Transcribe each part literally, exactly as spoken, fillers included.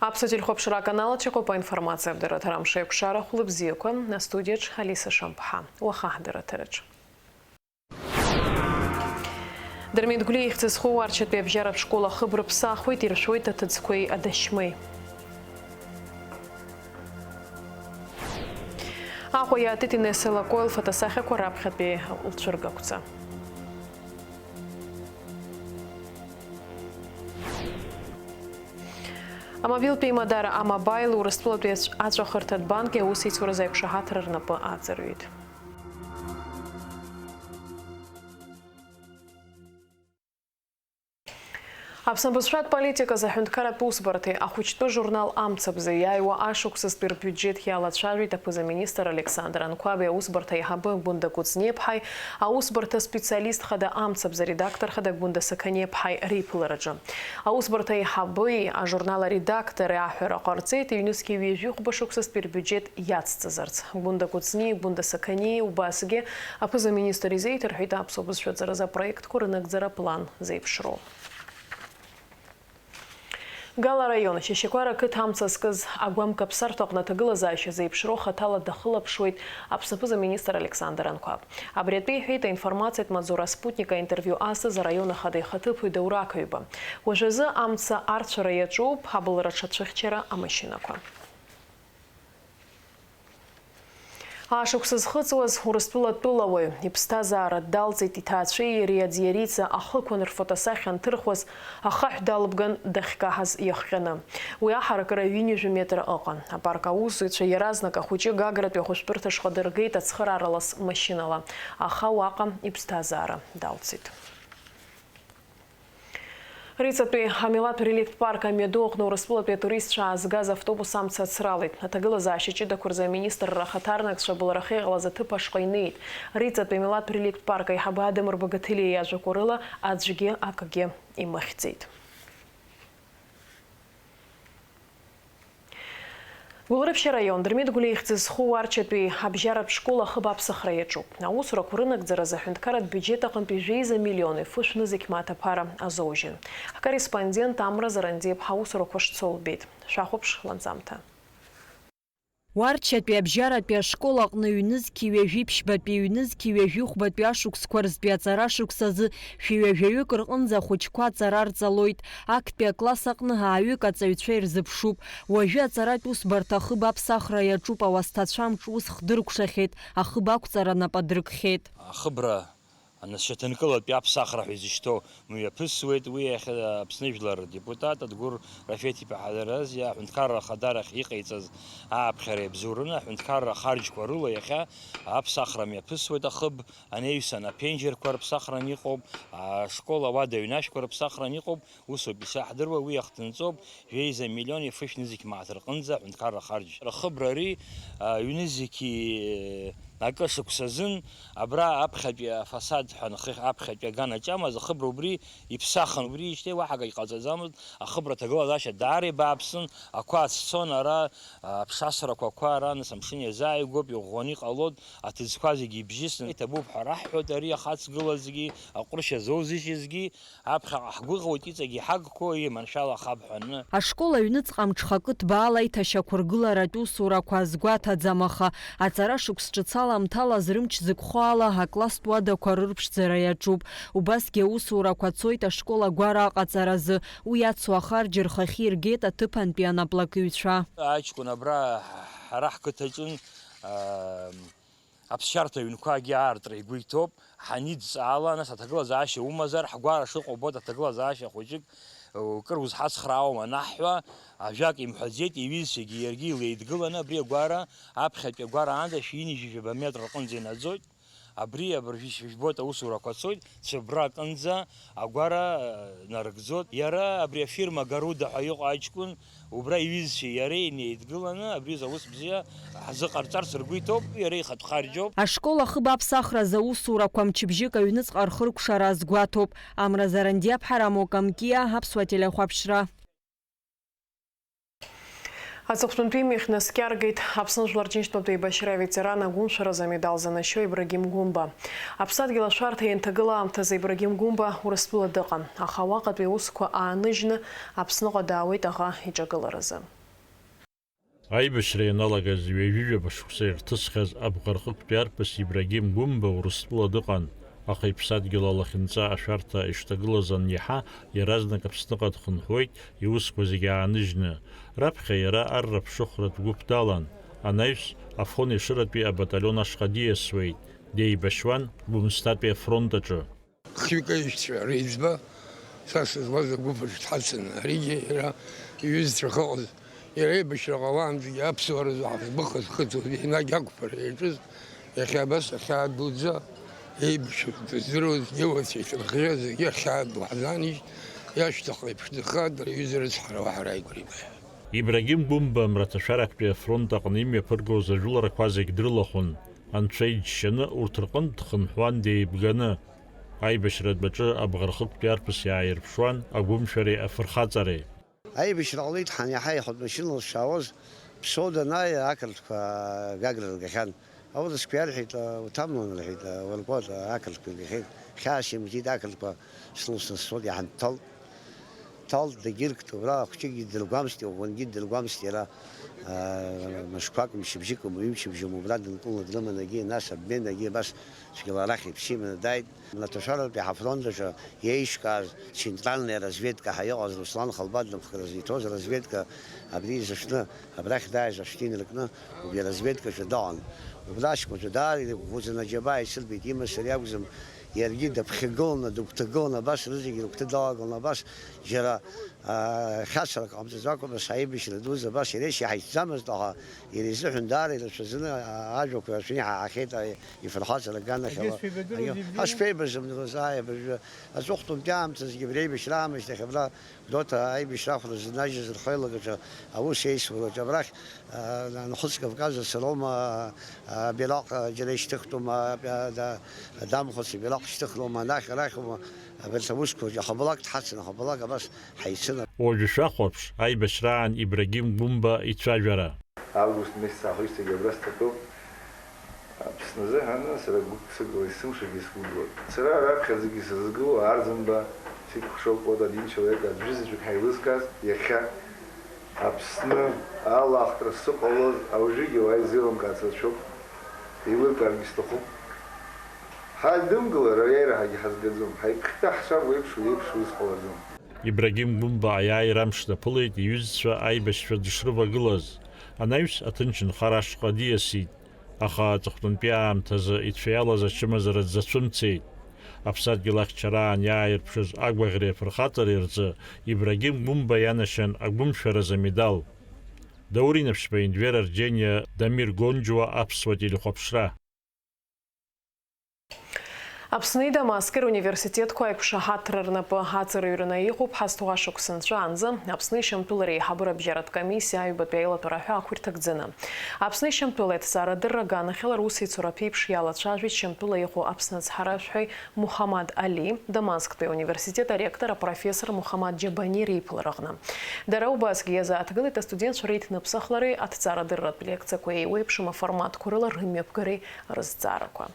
Аԥсуа телехәаԥшра аканал аҿы иҟоуп аинформациа адырраҭара. Амш еиқәшара, хәлыбзиақәа, астудиаҿ Алиса Шамԥҳа. Уаха ҳдырраҭараҿы. Дырмит Гәлиа ихьӡ зху Уарчатәи абжьаратә школ ахыб рыԥсахуеит, иршәуеит аҭыӡқәеи адашьмеи. Аҟәа иаатит Инесса Лакоа лфотосахьақәа раԥхьатәи лцәыргақәҵа. Амобилтәи имадара А-Мобаил Урыстәылатәи аҵә-, аҵәахырҭатә банки аусеицуразы аиқәшаҳаҭра рнапы аҵарҩит. Аԥсны абызшәатә политиказы аҳәынҭқарратә усбарҭеи ахәыҷтәы журнал Амцабзи иааиуа ашықәсазтәи рбиуџьеҭ иалацәажәеит аԥыза-министр Александр Анқәаби, аусбарҭа аиҳабы Гәында Кәыҵниаԥҳаи аусбарҭа специалист хада Амцабзи аредактор хада Гәында Сақаниаԥҳаи реиԥылараҿы. Аусбарҭа аиҳабеи ажурнал аредактори аҳәара ҟарҵеит, ҩнызқьи ҩажәи хәба шықәсазтәи рбиуџьеҭ иацҵазарц. Гәында Кәыҵниеи Гәында Сақаниеи убасгьы аԥыза-министр изеиҭарҳәеит аԥсуа бызшәа аҵаразы апроектқәа рынагӡара аплан зеиԥшроу. Гала араион, Шьашьақәара ақыҭа амца зкыз агәам каԥсарҭа аҟны аҭагылазаашьа зеиԥшроу хаҭала дахылаԥшуеит Аԥсны аԥыза-министр Александр Анқәаб. Абри атәы иҳәеит аинформациатә маҵзура Спутник аинтервиу азҭаз араион ахада ихаҭыԥуаҩ Даур Ақаҩба. Уажәазы амца арцәара иаҿуп, абылра аҽацәыхьчара амашьынақәа. Ашықәс зхыҵуаз Урыстәыла атәылауаҩ иԥсҭазаара далҵит, иҭаацәеи иареи аӡиарица ахықәан рфотосахьа анҭырхуаз, ахаҳә далбган дахькаҳаз иахҟьаны. Уи аҳаракыра ҩынҩажәа метра ыҟан. Апарк аусзуҩцәа иаразнак ахәыҷы Гагратәи ахәышәтәырҭа ашҟа дыргеит ацхыраара лас машьынала, аха уаҟа иԥсҭазаара далҵит. Риҵатәи амилаҭ реликтә парк амҩаду аҟны Урыстәылатәи атуристцәа аазгаз автобус амца ацралеит. Аҭагылазаашьа ҷыдақәа рзы аминистрра ахаҭарнакцәа абылрахьы иҟалаз аҭыԥ ашҟа инеит. Риҵатәи амилаҭ реликтә парк аиҳабы Адамыр Багаҭелиа иажәақәа рыла аӡәгьы акгьы имыхьӡеит. Гәылрыԥшь араион Дырмит Гәлиа ихьӡ зху Уарчатәи абжьаратә школ ахыб аԥсахра иаҿуп. Аусурақәа рынагӡаразы аҳәынҭқарратә биуџьет аҟынтәи жәеиза миллиони фышә нызқь мааҭ аԥара азоужьын. Ҳкорреспондент Амра Зарандиаԥҳа аусурақәа шцо лбеит. Шәахәаԥш ланҵамҭа. Уарчатәи абжьаратәи ашкол аҟны ҩнызқьи ҩажәи ԥшьбатәи, ҩнызқьи ҩажәи хәбатәи ашықәсқәа рзтәи аҵара шықәсазы шәи ҩажәаҩык рҟынӡа ахәыҷқәа аҵара рҵалоит. Актәи акласс аҟны ааҩык аҵаҩцәа ирзыԥшуп. Уажәы аҵаратә усбарҭа ахыб аԥсахра иаҿуп, ауасҭацәа амҿ ус хдыркәшахьеит, ахыб ақәҵара нап адыркхьеит. Ахыбра анасшьаҭанкылатәи аԥсахра ҳәа изышьҭоу мҩаԥысуеит, уи иахьа Аԥсны Жәлар рдепутат Адгәыр Рафеҭ-иԥа Ҳадаразиа аҳәынҭқарра ахадарахь иҟаиҵаз ааԥхьара иабзоураны аҳәынҭқарра ахарџьқәа рыла иахьа аԥсахра мҩаԥысуеит. Ахыб анаҩсан аԥенџьырқәа рыԥсахран иҟоуп, ашкол ауада аҩнашәқәа рыԥсахран иҟоуп. Усоуп ишаҳдыруа, уи иахҭынҵоуп жәеиза миллиони фышә нызқь мааҭ рҟынӡа аҳәынҭқарра ахарџь. Рхыбра ари, а, ҩнызқьи акы шықәсазын, абра аԥхьатәи афасад ҳәа нхыхь аԥхьатәи аганаҿ амаз ахыбра убри иԥсахын, убриижьҭеи уаҳа акагь ҟаҵаӡамызт, ахыбра аҭагылазаашьа даара ибааԥсын, ақәа ацәцон ара, а, аԥшасрақәа ақәа ара, нас амшын иазааигәоуп, иӷәӷәаны иҟалоит, аҭыӡқәа зегьы ибжьысны, иҭабуп ҳәа раҳҳәоит, ари ахаҵгылазгьы, аҟәрышь азоузышьазгьы, Аԥхьаҟа ҳгәыӷуеит иҵегь иҳагқәоу иманшәалахап ҳәа. Ашкол аҩныҵҟа амҽхакы ҭбаала аиҭашьақәыргыларатә усурақәа азгәаҭаӡам, аха аҵара шықәс ҿыц аламҭалаз рымч зықәхо ала акласстә уадақәа рырԥшӡара иаҿуп. Убасгьы аусурақәа цоит ашкол агәара аҟаҵаразы. Уи ацу ахарџь рхахьы иргеит аҭыԥантәи анаплакыҩцәа. Аҷкәын абра ҳара ҳқыҭаҿын, аа, Аԥсшьарҭа аҩнқәагьы аартра игәы иҭоуп, ҳанидҵаала, нас аҭагылазаашьа умазар, ҳгәара шыҟоу убоит, аҭагылазаашьа хәыҷык, кыр узҳацхраауам анаҳҳәа, ажәак имҳәаӡеит, иҩызцәагьы иаргьы илеидгыланы абри агәара, аԥхьатәи агәара аанда шәи-ҩынҩажәижәаба метр рҟынӡа инаӡоит. Абри абыржәы ишәыжәбоит, аусурақәа цоит, Цәыбра аҟынӡа агәара, э, нарыгӡоит. Иара абри афирма Гаруда ҳәа иҟоу аҷкәын, убра иҩызцәеи иареи инеидгыланы, абри азы аус бзиа ҳзыҟарҵарц ргәы иҭоуп, иара ихатә харџьоуп. Ашкол ахыб аԥсахразы аусурақәа мчыбжьык аҩныҵҟа рхыркәшара азгәаҭоуп. Амра Зарандиаԥҳа, Рамо Камкиа, Аԥсуа телехәаԥшра. Аҵыхәтәантәи имҩахь наскьаргеит Аԥсны Жәлар Рџьынџьтәылатә еибашьра аветеран агәымшәаразы амедал занашьоу Ибрагим Гәымба. Аԥсадгьыл ашәарҭа ианҭагыла аамҭазы Ибрагим Гәымба Урыстәыла дыҟан, аха уаҟатәи аусқәа ааныжьны Аԥсныҟа даауеит аӷа иҿагыларазы. Аибашьра ианалагаз ҩажәижәаба шықәса ирҭысхьаз абӷархықәтәи арԥыс Ибрагим Гәымба Урыстәыла дыҟан, аха иԥсадгьыл алахьынҵа ашәарҭа ишҭагылаз аниаҳа, иаразнак Аԥсныҟа дхынҳәуеит, иусқәа зегьы ааныжьны. Раԥхьа иара арра ԥшыхәратә гәыԥ далан, анаҩс Афон Ешыратәи абаталион ашҟа диасуеит, деибашьуан Гәымсҭатәи афронт аҿы. Хҩык аишьцәа реиҵбы, са сызлаз агәыԥ аҿы дҳацын. Аригьы иара иҩызцәа ахьыҟаз, иара аибашьра ҟалаанӡагьы аԥсуаа рзы ҳазгәыхыз, хыҵуаз, еснагь ақәԥара иаҿыз, иахьа абас ахьаа дуӡӡа еибашьра дыздыруаз, иуацәа иҭынхиаз зегьы ахьаа ду ҳзааныжьит, иашьҭахь еиԥш дыхха, дара иҩыза рыцҳара уаҳа рааигәара ибааит. Ибрагим Гәымба мраҭашәарахьтәи афронт аҟны имҩаԥыргоз ажәыларақәа зегь дрылахәын, анцәа иџьшьаны урҭ рҟынтә дхынҳәуан деибганы. Аибашьратә аҿы абӷархықәтәи арԥыс иааирԥшуан агәымшәареи афырхаҵареи. Аибашьра ҟалеит ҳан иаҳа ихатә машьынала сшаауаз, Ԥсоу данааи ақырҭқәа Гагра ргахьан. Аурысқәа иарҳәеит, уҭамлан рҳәеит, уаргәаҭ ақырҭқәа иргахьеит. Хьаас имгеит ақырҭқәа слусны сцот иаҳан дҭалт. Дҭалт, дагьыргт, убра ахәҷыгьы дыргәамҵт, иӷәӷәангьы дыргәамҵт иара, аа, мышқәак, мчыбжьык, ҩымчыбжьа убра дынкыланы дрыман, егьи нас обменагьы абас цәгьала арахь иԥсы иманы дааит. Мраҭашәаратәи ҳафронт аҿы иеиҿкааз центральная разведка ҳәа иҟаз Руслан Халба днапхгаразы иҭоз разведка абри изышьҭны, абрахь дааиз ашәҭы инаркны, убри аразведкаҿы даҟан. Убра аҷкәынцәа даара ирыгәгәаӡаны аџьабаа исырбеит, имазар иакәӡам, иаргьы даԥхьагыланы, дыгәҭагыланы, абас рызегьы рыгәҭа далагыланы, абас џьара, аа, хьаҵрак ҟамҵаӡакәа, абас аибашьра дуӡӡа, абас иара иашьа иҳаицӡамызт, аха иара изыҳәан даара ирацәаӡаны, аа, ажәақәа рацәаны иҳаҳахьеит, аа, ифырхаҵара аганахьала. Егьыс шәеибадыруаз ибжьы? Ҳашԥеибазымдыруаз, ааи, абыржәы аҵыхәтәантәи аамҭазгьы абри аибашьра аамышьҭахь абра Гәдоуҭа аибашьра ахәра зынажьыз рхеилак аҿы аус еисураҿы абрахь, аа, Нхыҵ Кавказ асароума, аа, абираҟ џьара ишьҭыхтәума, аа, да-, дамхәыц абираҟ шьҭыхроума, анахь арахьоума, абарҭ аусқәа рҿы ахабалак дҳацын, ахабалак абас ҳаицын. Уажәы шәахәаԥш, аибашьраан Ибрагим Гәымба ицәажәара. Август месяц аахижьҭеигьы абра сҭатәоуп. Аԥсны азыҳәан сара гәык-ԥсыкала есымшагьы сгәыдлоит. Сара раԥхьаӡагьы сазгыло Арӡынба, сикәыхшоуп, вот один человек, аӡәы заҵәык ҳаилызкааз, иахьа Аԥсны алаахтра сыҟалоз ауаҩгьы уа изеилымкаарц рацәоуп, еилыркааргьы сҭахуп. Ҳадымгылар, аиааира ҳагьы ҳазгаӡом, ҳаиԥхьытәа ҳшаб уеиԥшу, еиԥшу ус ҟалаӡом. Ибрагим Гәымба аиааира амш даԥылеит иҩызцәа аибашьцәа дышрывагылаз, анаҩс аҭынчынхара ашҟа диасит. Аха аҵыхәтәантәи аамҭазы ицәа иалаз ачымазара дзацәымцеит. Аԥсадгьыл ахьчараан иааирԥшыз агәаӷьреи афырхаҵареи рзы Ибрагим Гәымба ианашьан агәымшәаразы амедал. Даур Инаԥшьба, Индвер Арџьениа, Дамир Гонџьуа, Аԥсуа телехәаԥшра. Аԥсни Дамаски руниверситетқәа аиқәшаҳаҭра рнапы аҵарҩрны иҟоуп ҳазҭоу ашықәс нҵәаанӡа. Аԥсны ишьамтәылара еиҳабыра абжьаратә комиссиа аҩбатәи аилатәара ҳәа ақәирҭагӡаны. Аԥсны ишьамтәыла аҭҵаарадырра аганахьала русеицура аԥеиԥш иалацәажәеит Шьамтәыла иҟоу Аԥсны ацҳаражәҳәаҩ Муҳаммад Али, Дамасктәи ауниверситет аректор апрофессор Мухаммад Џьабани реиԥылараҟны. Дара убасгьы иазааҭгылеит астудентцәа реиҭныԥсахлареи аҭҵаарадырратә лекциақәа еиуеиԥшым аформатқәа рыла рымҩаԥгареи рызҵаарақәа.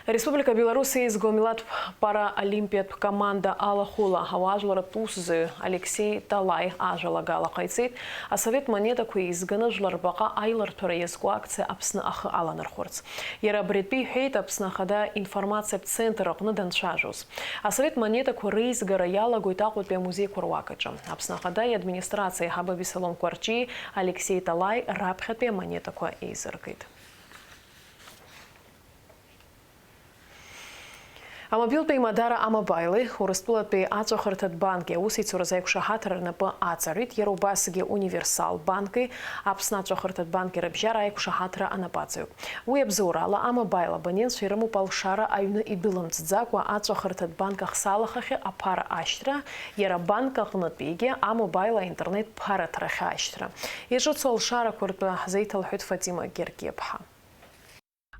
Республика Беларусь еизго амилаҭтә параолимпиатә команда алахәыла ауаажәларратә усзуҩ Алексеи Талаи ажәалагала ҟаиҵеит, асовет монетақәа еизганы жәлар рбаҟа аиларҭәара иазку акциа Аԥсны ахы аланархәырц. Иара абри атәы иҳәеит Аԥсны Ахада информациатә центр аҟны данцәажәоз. Асовет монетақәа реизгара иалагоит Аҟәатәи амузеиқәа руак аҿы. Аԥсны Ахада иадминистрациа аиҳабы Весолом Кәарҷиеи Алексеи Талаи раԥхьатәи амонетақәа еизыргеит. Амобилтәи аимадара А-Мобаили Урыстәылатәи аҵәахырҭатә банки аусеицуразы аиқәшаҳаҭра рнапы аҵарҩит, иара убасгьы Универсал банки Аԥсны аҵәахырҭатә банки рыбжьара аиқәшаҳаҭра анапаҵаҩуп. Уи абзоурала, А-Мобаил абонентцәа ирымоуп алшара аҩны идәылымҵӡакәа аҵәахырҭатә банк ахсаалахахьы аԥара ашьҭра, иара абанк аҟнытәигьы А-Мобаил аинтернет ԥараҭрахь ашьҭра. Иҿыцу алшарақәа ртәы ҳзеиҭалҳәоит Фатима Гергиаԥҳа.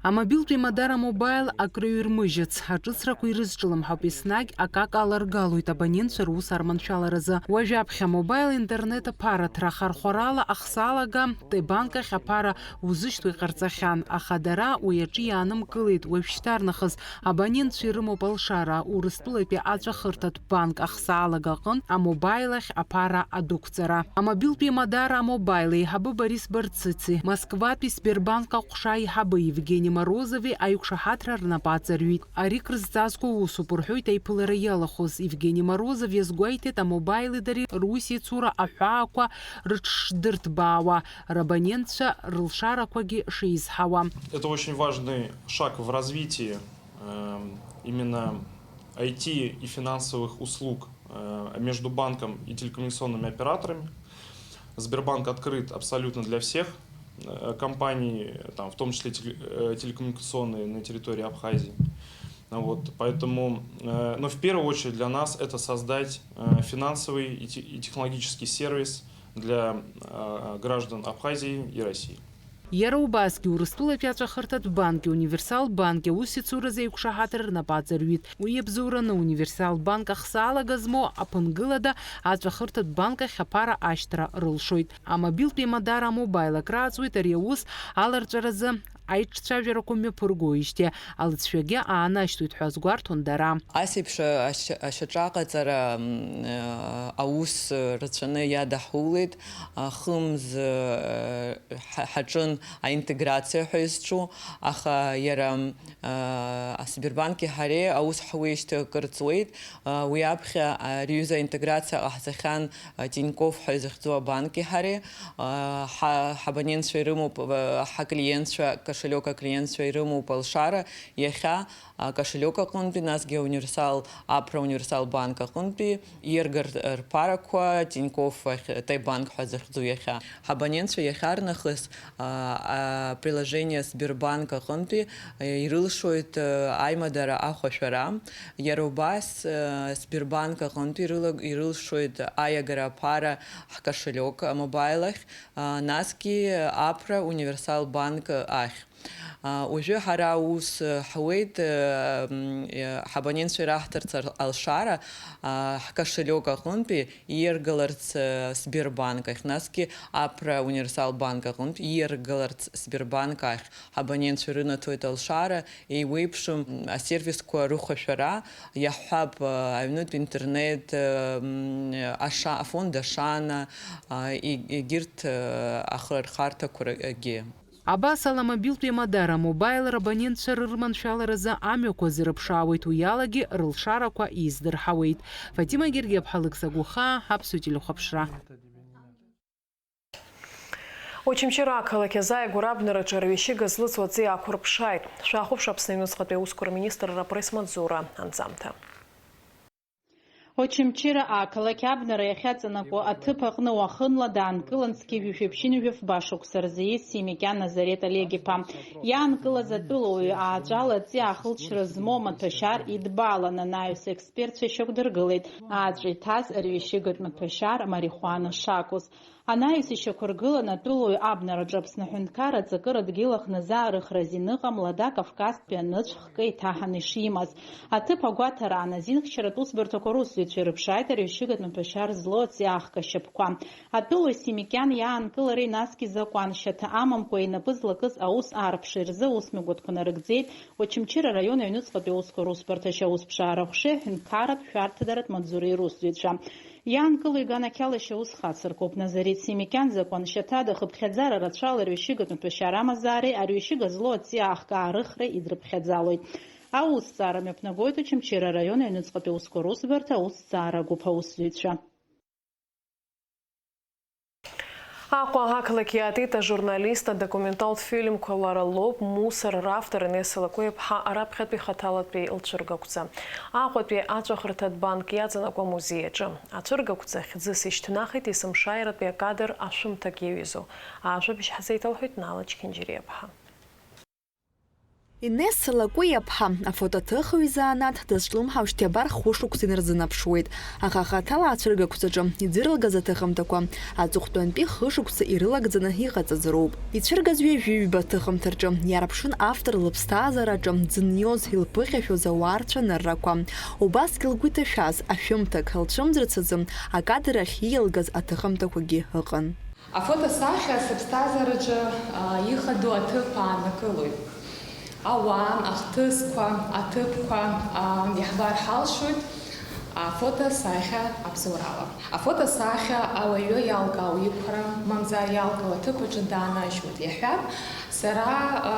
Амобилтә еимадара Мобаил акрыҩрмыжьыц, аҿыцрақәа ирызҿлымҳауп, еснагь акака аларгалоит абонентцәа рус арманшәаларазы. Уажәаԥхьа Мобаил интернет аԥараҭра ахархәарала ахсаалага Тебанк ахь аԥара узышьҭоу иҟарҵахьан, аха дара уи аҿы иаанымкылеит. Уажәшьҭарнахыс абонентцәа ирымоуп алшара, Урыстәылатәи аҵәахырҭатә банк ахсаалага аҟынтә амобаил ахь аԥара адәықәҵара. Амобилтә еимадара Амобаил еиҳабы Борис Барцыци, Москватәи Сбербанк аҟәша аиҳабы Евгени Морозови аиқәшаҳаҭра рнапы аҵарҩит. Ари крызҵазкуа усуп, рҳәоит аиԥылара иалахәыз. Евгени Морозов иазгәеиҭеит, Амобаили дареи русеицура аҳәаақәа рыҽшдырҭбаауа, рабонентцәа рылшарақәагьы шеизҳауа. Это очень важный шаг в развитии, эм, именно I T и финансовых услуг, э, между банком и телекоммуникационными операторами. Сбербанк открыт абсолютно для всех, э, компаний, там, в том числе теле-, э, телекоммуникационные на территории Абхазии. Вот, поэтому, э, но в первую очередь для нас это создать, э, финансовый и те-, и технологический сервис для, э, граждан Абхазии и России. Иара убасгьы Урыстәылатәи аҵәахырҭатә банки Универсал банки аусеицуразы еиқәшаҳаҭра рнапы аҵарҩит. Уи иабзоураны Универсал банк ахсаалага змоу аԥынгылада аҵәахырҭатә банк ахь аԥара ашьҭра рылшоит. Амобилтә еимадара Амобаил акрааҵуеит ари аус аларҵәаразы аиҿцәажәарақәа мҩаԥыргоижьҭеи алыҵшәагьы аанашьҭуеит ҳәа азгәарҭон дара. Ас еиԥш ашьа-, ашьаҿа аҟаҵара, м, аус рацәаны иадаҳулеит. Ахымз, ҳа-, ҳаҿын аинтеграциа ҳәа изҿу, аха иара, м, Асбербанки ҳареи аус ҳуеижьҭеи акыр ҵуеит. Уи аԥхьа ари аҩыза аинтеграциа ҟаҳҵахьан Тинькофф ҳәа изыхьӡу абанки ҳареи. Ҳа-, ҳабонентцәа ирымоуп, ҳаклиентцәа, кошелек аклиентцәа ирымоуп алшара иахьа акошелек аҟынтәи, насгьы ауниверсал, Аԥра универсал банк аҟынтәи ииаргар рԥарақәа Тинькофф ахь, Тайбанк ҳәа захьӡу иахьа. Ҳабонентцәа иахьарнахыс, а, а, приложение Сбербанк аҟынтәи, а, ирылшоит, а, аимадара ахәашәара. Иара убас, а, Сбербанк аҟынтәи ирылаг-, ирылшоит аиагара аԥара ҳкошелек амобаил ахь, а, насгьы Аԥра универсал банк ахь. А, уажәы ҳара аус, э, ҳуеит, э, м, э, ҳабонентцәа ираҳҭарц ар-, алшара, а, ҳкошелек аҟынтәи ииаргаларц, э, Сбербанк ахь, насгьы Аԥра универсал банк аҟынтә ииаргаларц Сбербанк ахь. Ҳабонентцәа рынаҭоит алшара, еиуеиԥшым, м, асервисқәа рыхәашәара, иаҳҳәап, э, аҩнытә интернет, э, м, аша-, афонд Ашана, а, егь-, егьырҭ, э, ахырхарҭақәа ргьы. Абас ала, мобилтә еимадара Мобаил рабонентцәа рырманшәаларазы амҩақәа азырԥшаауеит, уи алагьы рылшарақәа еиздырҳауеит. Фатима Гергиаԥҳа, Алықьса Гәыхаа, Аԥсуа телехәаԥшра. Очамчыра ақалақь азааигәара абнараҿы арҩашьыга злыҵуа аҵиаақәа рыԥшааит. Шәахәаԥш Аԥсны аҩныҵҟатәи аусқәа рминистрра апресс-маҵзура анҵамҭа. Очамчыра ақалақь абнара иахьаҵанакуа аҭыԥ аҟны уахынла даанкылан зқьи жәшәи ԥшьынҩажәи фба шықәса рзы ииз Семикиан Назарет Олег-иԥа. Иаанкылаз атәылауаҩ ааҵәала аҵиаа ахылҵшьҭра змоу амаҭәашьар идбалан анаҩс експертцәа ишьақәдыргылеит ааҵәа иҭаз арҩашьыгатә маҭәашьар марихуана шакәыз. Анаҩс ишьақәыргылан атәылауаҩ абнараҿы Аԥсны аҳәынҭқарра аҵакыра дгьыл аҟны заарыхра азин ыҟам Лада Кавказтәи аныцә хкы иҭаҳаны ишимаз. Аҭыԥ агәаҭараан азинхьчаратә усбарҭақәа русзуҩцәа ирыԥшааит арҩашьыгатә маҭәашьар злоу аҵиаа ахкы ашьапқәа. Атәылауаҩ Семикиан иаанкылареи насгьы закәан шьаҭа амамкәа инапы злакыз аус аарԥшреи рзы аусмҩаԥгатәқәа нарыгӡеит Очамчыра араион аҩныҵҟатәи аусқәа русбарҭа ашьаусԥшаара аҟәшеи аҳәынҭқарратә шәарҭадаратә маҵзуреи русзуҩцәа. Иаанкылоу иганахьала ашьаус хацыркуп. Назарет Семикиан закәаншьаҭада хыԥхьаӡара рацәала арҩашьыгатә маҭәашьар амазаареи арҩашьыга злоу аҵиаа ахкы аарыхреи идрыԥхьаӡалоит. Аусҭҵаара мҩаԥнагоит Очамчыра араион аҩныҵҟатәи аусқәа русбарҭа аусҭҵаара агәыԥ аусзуҩцәа. Аҟәа ақалақь иаатит ажурналист адокументалтә фильмқәа Лара лоуп, Мусор равтор Инесса Лакоиа-ԥҳа раԥхьатәи хаҭалатәи лцәыргақәҵа. Аҟәатәи аҵәахырҭатә банк иаҵанакуа амузеи аҿы. Ацәыргақәҵа хьӡыс ишьҭнахит есымшааратәи акадр ашәымҭак иаҩызоу. Ажәабжь ҳзеиҭалҳәоит Нала Чхинџьириаԥҳа. Инесса Лакәиаԥҳа, афотоҭыхҩы изанааҭ дазҿлымҳау шьҭа абар хәышықәса инарзынаԥшуеит, аха хаҭала ацәыргақәҵаҿы иӡырылгаз аҭыхымҭақәа аҵыхәтәантәи хышықәса ирылагӡаны иҟаҵаӡароуп. Ицәыргаз ҩажәи ҩба аҭыхымҭа рҿы иаарԥшын автор лыԥсҭазаараҿы дзыниоз, илԥыхьашәоз ауаа рцәаныррақәа. Убасгьы лгәы иҭашәаз ашәымҭак лцәымӡырц азы акадр ахь ииалгаз аҭыхымҭақәагьы ыҟан. Афотосахьа сыԥсҭазаараҿы, а, ихадоу аҭыԥ ааннакылоит. Ауаа, ахҭысқәа, аҭыԥқәа, а, иаҳбар ҳалшоит афотосахьа абзоурала. Афотосахьа ауаҩы иалкаау иқәра, мамзар иалкаау аҭыԥ аҿы даанажьуеит. Иаҳҳәап, сара, а,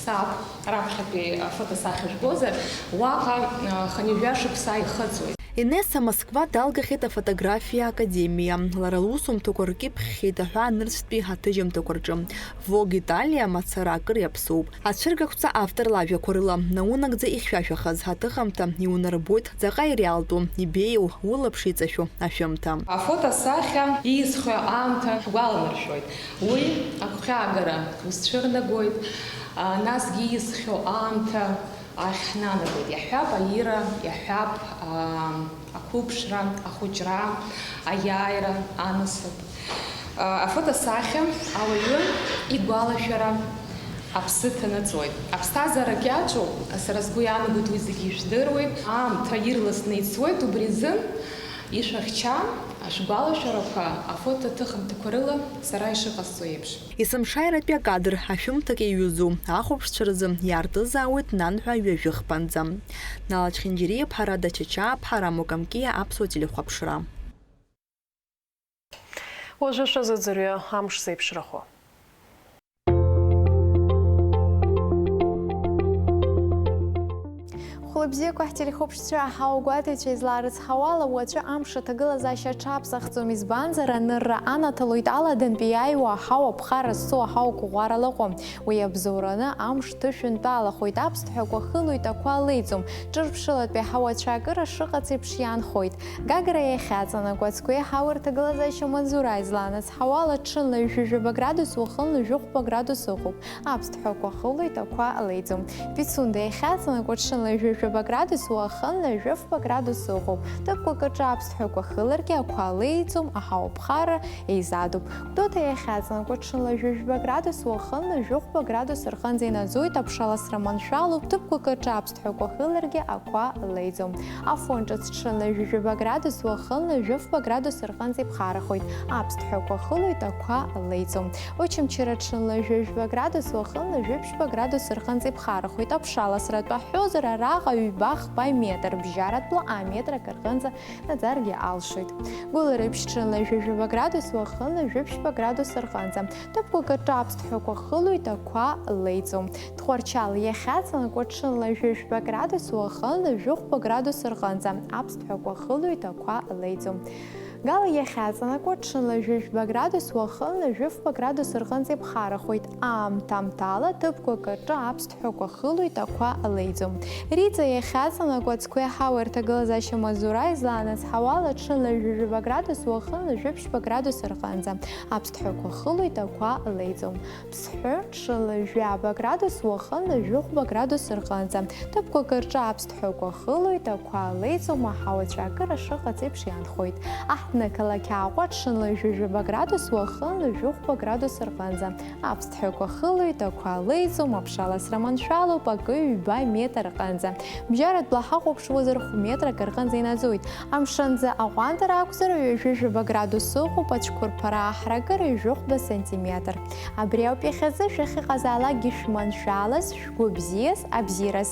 саб, раԥхьатәи афотосахьа жәбозар, уаҟа, а, хынҩажәа шықәса ихыҵуеит. Инесса Москва далгахьеит афотографиа академиа. Лара лусумҭақәа ркьыԥхьхьеит аҳәаа нырцәтәи аҭыжьымҭақәа рҿы. Vogue Италиа мацара акыр иаԥсоуп. Ацәыргақәҵа автор лажәақәа рыла наунагӡа ихьшәашәахаз аҭыхымҭа иунарбоит, ҵаҟа иреалтәу, ибеиоу, улаԥш иҵашәо ашәымҭа. Афотосахьа ииасхьоу аамҭа ҳгәаланаршәоит. Уи агәхьаагара узцәырнагоит, а, насгьы ииасхьоу аамҭа ахь ҳнанагоит, иаҳҳәап, аира, иаҳҳәап, аа, ақәыԥшра, ахәыҷра, аиааира, анасыԥ. Афотосахьа ауаҩы игәалашәара аԥсы ҭанаҵоит. Аԥсҭазаара кьаҿуп, сара сгәы иаанагоит уи зегьы ижәдыруеит. Аамҭа ирласны ицоит, убри азын ишәыхьча, шәгәалашәарақәа афотоҭыхымҭақәа рыла сара ишыҟасҵо еиԥш. Есымшааиратәи акадр ашәымҭак иаҩызоу ахәаԥшцәа рзы иаартызаауеит нанҳәа ҩажәи хԥанӡа. Нала Чхинџьариа-ԥҳа, Рада Чачаа-ԥҳа, Рамо Камкиа, Аԥсуа телехәаԥшра. Уажәы шәазыӡырҩы амш зеиԥшрахо. Хәлыбзиақәа ҳтелехәаԥшцәа, ҳауагәаҭаҩцәа изларыцҳауала, уаҵәы амш аҭагылазаашьа аҽаԥсахӡом, избанзар, анырра анаҭалоит аладантәи иааиуа аҳауа ԥхара зцу аҳауа қәыӷәӷәарала ыҟоу. Уи абзоураны амш ҭышәынтәалахоит, аԥсҭҳәақәа хылоит, ақәа леиӡом, ҿырԥшылатәи аҳауа ацәаакыра шыҟац еиԥш иаанхоит. Гагра иахьаҵанакуа ацгәеиҳау рҭагылазаашьа маҵзура излаанацҳауала, ҽынла ҩажәи жәаба градус, уахынла жәохәба градус ыҟоуп. Аԥсҭҳәақәа хылоит, ақәа леиӡом. Пицунда иахьаҵанакуа, ҽынла ҩажәи жәаба градус, уахынла жәафба градус ыҟоуп. Ҭыԥқәак рҿы аԥсҭҳәақәа хыларгьы, ақәа леиӡом, аҳауа ԥхара еизадоуп. Гәдоуҭа иахьаҵанакуа, ҽынла ҩажәи жәаба градус, уахынла жәохәба градус рҟынӡа инаӡоит, аԥшаласра маншәалоуп, ҭыԥқәак рҿы аԥсҭҳәақәа хыларгьы, ақәа леиӡом. Афон ҿыц, ҽынла ҩажәи жәаба градус, уахынла жәафба градус рҟынӡа иԥхарахоит, аԥсҭҳәақәа хылоит, ақәа леиӡом. Очамчыра, ҽынла ҩажәи жәаба градус, уахынла жәафба градус рҟынӡа иԥхарахоит, аԥшаласратә аҳәозар, араҟа ҩба-хԥа метр, бжьаратәла аметр акы рҟынӡа наӡаргьы алшоит. Гәылрыԥшь, ҽынла ҩажәи жәаба градус, уахынла жәафба градус рҟынӡа. Ҭыԥқәак рҿы аԥсҭҳәақәа хылоит, ақәа леиӡом. Тҟәарчал иахьаҵанакуа, ҽынла ҩажәи жәаба градус, уахынла жәохәба градус рҟынӡа. Аԥсҭҳәақәа хылоит, ақәа леиӡом. Гал иахьаҵанакуа, ҽынла ҩажәи жәаба градус, уахынла жәафба градус рҟынӡа иԥхарахоит. Аамҭа-аамҭала ҭыԥқәак рҿы аԥсҭҳәақәа хылоит, ақәа леиӡом. Риҵа иахьаҵанакуа ацгәеиҳау рҭагылазаашьа маҵзура излаанацҳауала, ҽынла ҩажәи жәаба градус, уахынла жәафба градус рҟынӡа. Аԥсҭҳәақәа хылоит, ақәа леиӡом. Ԥсҳәы, ҽынла жәаба градус, уахынла жәохәба градус рҟынӡа. Ҭыԥқәак рҿы аԥсҭҳәақәа хылоит, ақәа леиӡом, аҳауа ацәаакыра шыҟац еиԥш иаанхоит. Аҳҭнықалақь Аҟәа, ҽынла ҩажәи жәаба градус, уахынла жәохәба градус рҟынӡа. Аԥсҭҳәақәа хылоит, ақәа леиӡом, аԥшаласра маншәалоуп, акы ҩба метр рҟынӡа. Бжьаратәла ҳахәаԥшуазар, хә-метрак рҟынӡа инаӡоит. Амшынӡы аҟәандара акәзар, ҩажәи жәаба градус ыҟоуп, ацәқәырԥара аҳаракыра ҩажәи хәба сантиметр. Абри ауп иахьазы шәахьыҟазаалакгьы шәманшәалаз, шәгәы бзиаз, абзиараз.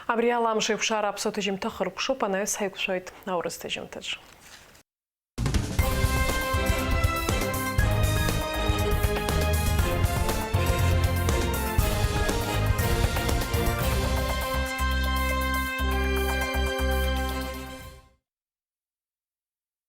Абри ала амш еиқәшара аԥсуа ҭыжьымҭа хыркәшоуп, анаҩс ҳаиқәшәоит аурыс ҭыжьымҭаҿ.